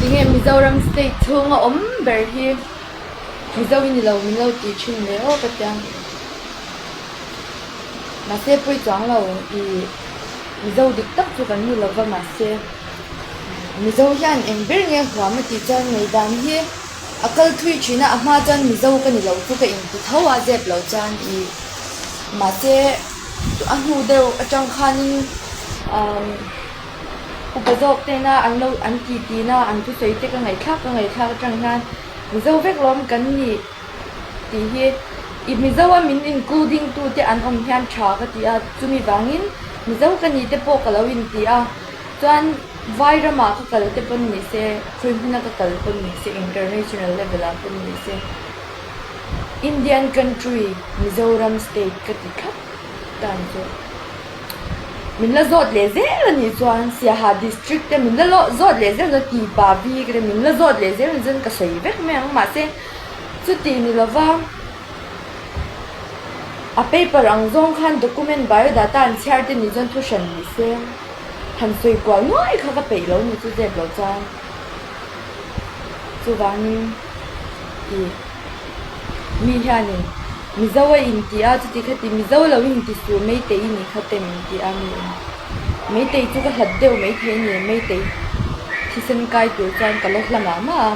Tinge Mizoram state chhunga awm ber hi Mizo i ni lo min lo tih thin ve aw ka tia. Mahse pawi chuang lo i Mizo dik tak chu kan ni lova mahse Mizo hian eng ber nge huam a tih chuan ngaihdan hi a kal thui thin a, a hma chuan Mizo ka ni lo chu ka inti tho a zep lo chuan i mahse a hnu deuh atang khanin umm upa zawk tena an lo an ti tina an thusawi te ka ngaihthlak ka ngaihthlak atang hian Mizo vek lawm kan nih tih hi i Mizo a min including tu te an awm hian tha ka ti a, chumi vangin Mizo ka nih te pawh ka lo inti a, chuan vai ramah ka kal te pawn ni se, khawi hmuna ka kal pawn ni se, international level ah pawn ni se, Indian country Mizoram state ka ti thlap tan chu min la zawt leh zel a nih chuan Siaha district te min la zawt leh zel chuan Tipa bik te min la zawt leh zel a nih chuan ka sawi vek mai ang mahse chuti ni lova a paper ang zawng khan document biodata an chhiar te nih chuan thu hran ni se han sawi kual nuai kha ka peih lo ni chu zep lo chuan chuvangin ih mi hianin Mizo a inti a chuti kha ti Mizo lo inti suh Meitei i nih kha te min ti a mi in Meitei chu ka hlat deuh maithei a ni Meitei thisen kai tur chuan ka la hla mah mah a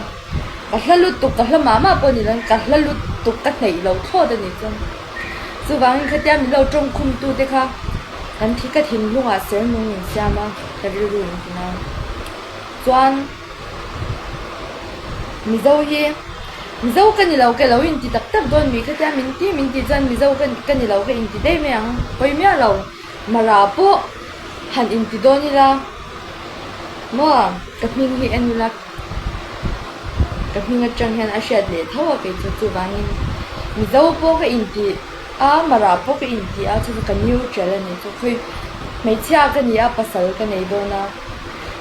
ka hla lutuk ka hla mah mah pawh ni lo ka hla lutuk ka hneih lo thlawt a nih chuan chuvangin khatia min lo tawngkhum tu te kha kan thi ka thinlungah ser nung min siam a ka rilru in ti nang chuan. Mizo hi Mizo ka ni lo ka lo inti tak tak dawn mi khatia min ti min tih chuan Mizo ka ka ni lo ka inti daih mai ang pawi miah lo Mara pawh han inti dawn ila maw ka hming hi en ila ka hming atang hian a hriat leh tho a kei chu chuvangin Mizo pawh ka inti a Mara pawh ka inti a chu chu ka neutral a ni chu khawi hmeichhia ka ni a pasal ka nei dawn a.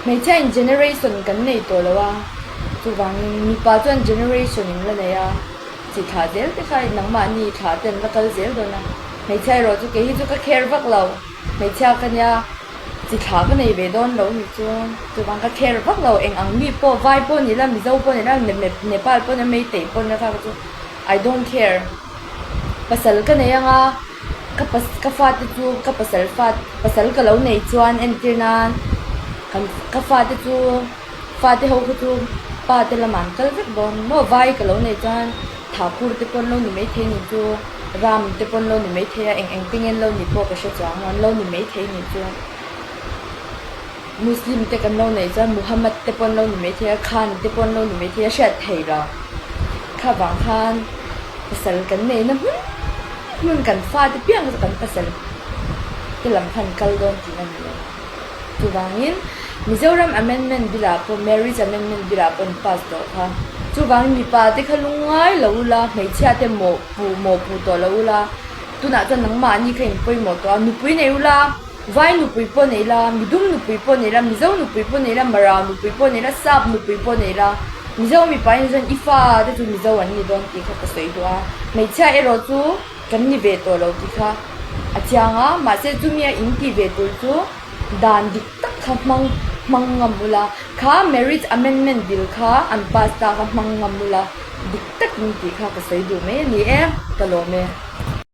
Hmeichhia in generation kan nei tawh lo a, chuvangin mipa chuan generation in la nei a, chi thlah zel te kha nangmahni thlah te an la kal zel dawn a, hmeichhia erawh chu kei hi chu ka care vak lo, hmeichhia ka nia chi thlah ka nei ve dawn lo ni chu, chuvang ka care vak lo eng ang mi pawh vai pawh ni la mizo pawh ni la Nepal pawh ni la meitei pawh ni la kha chu I don't care pasal ka nei anga. Ka pas ka fate chu ka pasal fa pasal ka lo nei chuan entir nan kan ka fate chu fate ho kha chu pa te lamah an kal vek dawn maw vai ka lo nei chuan thakur te pawh an lo ni maithei ni chu ram te pawh an lo ni maithei a eng eng te nge an lo ni pawh ka hre chuang an lo ni maithei ni chu muslim te kan lo neih chuan muhammad te pawh an lo ni maithei a khan te pawh an lo ni maithei a hriat theih lo kha vang khan pasal kan nei na hmun hmun kan fate piang chu kan pasal te lam khan kal dawn tih a ni lo chuvangin Mizoram amendment bill ah pawh marriage amendment bill ah pawh an pass tawh kha chuvangin mipa te kha lungngai lo ula hmeichhia te mawh puh mawh puh tawh lo ula tunah chuan nangmahni kha in pawimawh tawh a nupui nei ula. Vai nupui pawh nei la, Midum nupui pawh nei la, Mizo nupui pawh nei la, Mara nupui pawh nei la, Sap nupui pawh nei la, Mizo mipa in chuan i fa te chu Mizo an ni dawn tih kha ka sawi duh a, hmeichhia erawh chu kan ni ve tawh lo tih kha a chiang a, mahse chumi a in tih ve tur chu dan dik tak kha hmang hmang ngam ula, kha marriage amendment bill kha an pass ta kha hmang ngam ula, dik takin tih kha ka sawi duh mai a ni e, ka lawm e.